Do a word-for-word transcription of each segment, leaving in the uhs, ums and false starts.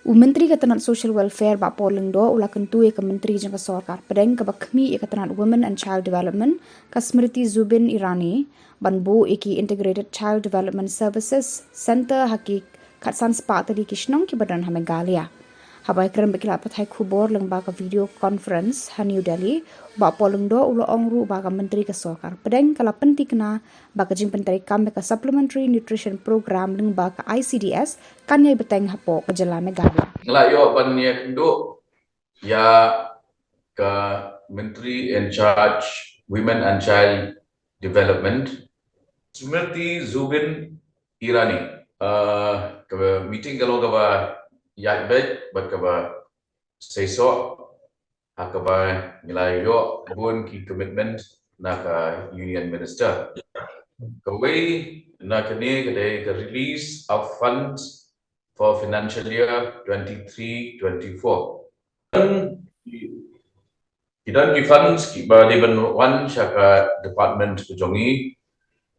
U Myntri ka tnat Social Welfare, Bah Paul Lyngdoh, u la kyntu ïa ka Myntri jong ka Sorkar Pdeng kaba khmih ïa ka tnat Women and Child Development, ka Smriti Zubeen Irani, ban buh ïa ki Integrated Child Development Services Centre ha ki khatsan spah tylli ki shnong kiba don ha Meghalaya. Haba ïakren bad ki lad pathai khubor lyngba ka video conference ha New Delhi, Bah Paul Lyngdoh u la ong ruh ba ka Myntri ka Sorkar Pdeng ka la pynthikna ba ka jingpyntreikam ïa ka Supplementary Nutrition Program lyngba ka I C D S kan ïai bteng hapoh ka jylla Meghalaya. Nga la ïoh ban ïakynduh ïa ka Myntri in charge Women and Child Development, Smriti Zubeen Irani. Uh, ka meeting ka long kaba ïaid beit bad kaba seisoh, ha kaba ngi la ïoh bun ki commitment na ka Union Minister. Kawei na kane ka dei ka release of funds for financial year twenty-three twenty-four. Ki don ki funds kiba dei ban wan sha ka department ka jong ngi,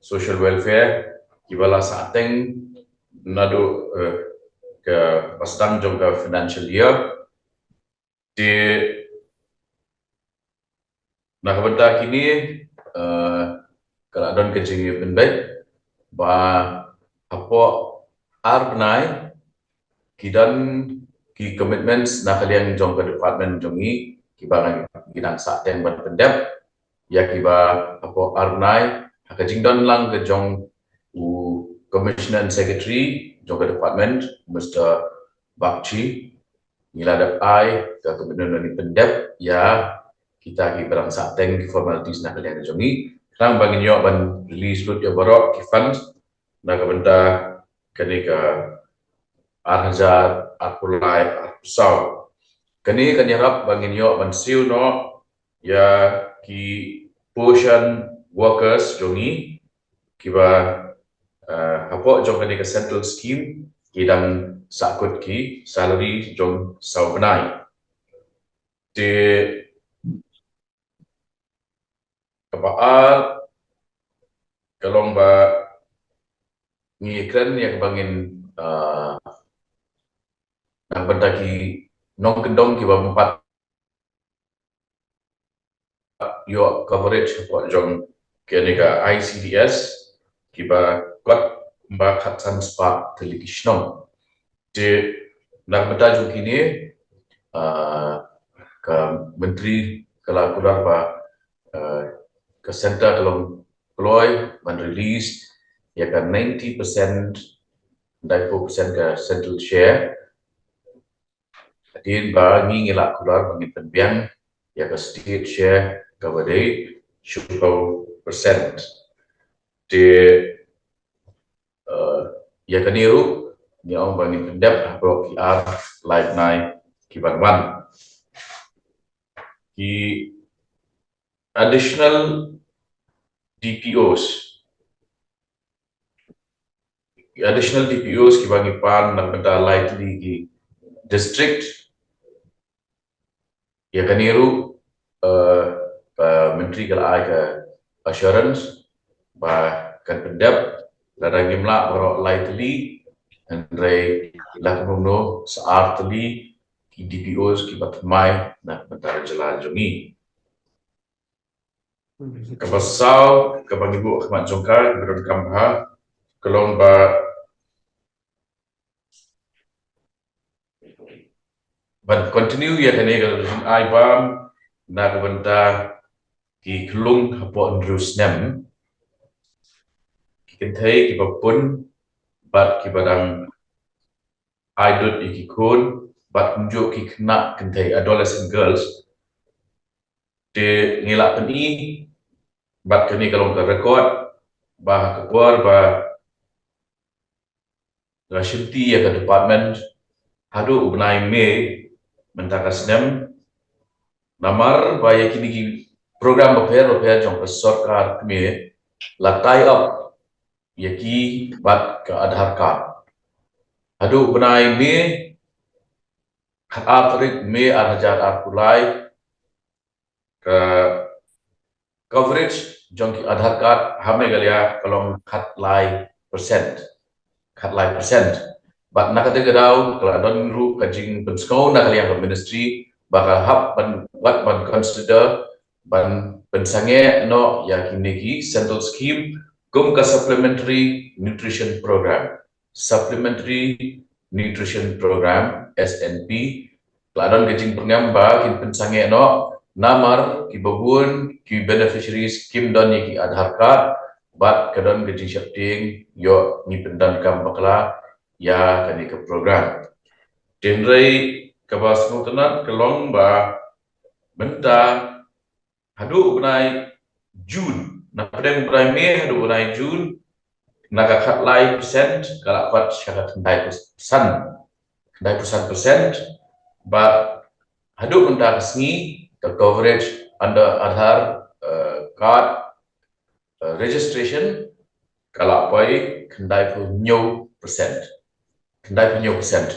Social Welfare, kiba la sah teng naduh, eh, ka ba sdang jong ka financial year. Te na ka bynta kine, eh, ka la don ka jingïapynbeit ba hapoh ar bnai ki don ki commitments na ka liang jong ka department jong ngi kiba ngi dang sah teng ban pyndep ïa kiba hapoh ar bnai ha ka jingdon lang ka jong u Commissioner and Secretary jong ka department, Mister Bakshi. Ngi la dep ai ka commitment ban pyndep ïa kita kiba dang sah teng ki formalities na ka liang jong ngi. Khnang ba ngin ïoh ban release lut ïa baroh ki funds na ka bynta kane ka ar hajar arphew lai arphew saw. Kane kan ïarap ba ngin ïoh ban siew noh ïa ki Poshan workers jong ngi kiba, eh, hapoh jong kane ka central scheme ki dang sahkut ki salary jong saw bnai. Te kaba ar ka long ba ngi kren ïa kaba ngin, eh, na ka bynta ki nongkyndong kiba bym pat ïoh coverage hapoh jong kane ka I C D S kiba kot kumba khatsan spah tylli ki shnong. Te na ka bynta jong kine, ah, ka Myntri ka la kular ba, ah, ka centre ka long kloi ban release ïa ka ninety percent, ninety-four percent ka central share. Hadien ba ngi ngi la kular ba ngin pynbiang ïa ka state share kaba dei shiphew percent. Te, eh, ïa kane ruh ngi ong ba ngin pyndep ha baroh ki ar lai bnai ki ban wan. Ki additional D P Os. Additional D P Os kiba ngi pan na ka bynta lai tylli ki district. Ïa kane ruh, eh, ka Myntri ka la ai ka assurance ba kan pyndep lada ngim lah baroh lai tylli, hynrei la kumno sa ar tylli ki D P Os kiba thymmai na ka bynta jylla jong ngi. Kaba saw, kaba ngi buh ha khmat jong ka, kaba donkam bha, ka long ba ban continue ïa kane ka jingïabam na ka bynta ki khyllung hapoh hynriew snem. Ki kynthei kiba pun bad kiba dang ai dud ïa ki khun bad kumjuh ki khynnah kynthei, adolescent girls. Te ngi la pyni bad kane ka long ka record ba ha ka por ba nga shimti ïa ka department haduh u bnai May mynta ka snem, namar ba ïa kine ki program bapher bapher jong ka sorkar kmie la tie up ïa ki bad ka Aadhaar card. Haduh u bnai May, khatar tarik May ar hajar arphew lai, ka coverage jong ki Aadhaar card ha Meghalaya ka long khatlai percent. Khatlai percent. Bad na kata ka daw ka la don ruh ka jingpynsngew na ka liang ka ministry ba ka hap ban, wat ban consider ban pynsangeh noh ïa kine ki central scheme kum ka Supplementary Nutrition Program. Supplementary Nutrition Program, S N P, la don ka jingpyngam ba kin pynsangeh noh namar kiba bun ki beneficiaries kim don ïa ki Aadhaar card bad ka don ka jingsheptieng ïoh ngi pyndonkam bakla ïa kane ka program. Hynrei kaba sngewtynnat ka long ba mynta haduh u bnai June, na pdeng u bnai May haduh u bnai June, na ka khatlai percent ka la pat sha ka khyndai percent, khyndai percent, percent, bad haduh mynta ka sngi ka coverage under Aadhaar, eh, card, eh, registration ka la poi khyndai phew hynñiew percent. Khyndai phew hynñiew percent.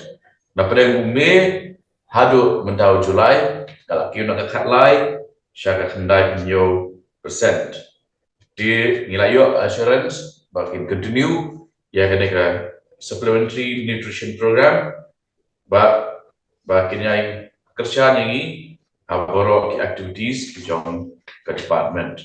Na pdeng u May haduh mynta u July ka la kiew na ka khatlai sha ka khyndai phew hynñiew percent. Te ngi la ïoh assurance ba kin continue ïa kane ka Supplementary Nutrition Program, ba, ba kin ïai kyrshan ïa ngi ha baroh ki activities ki jong ka department.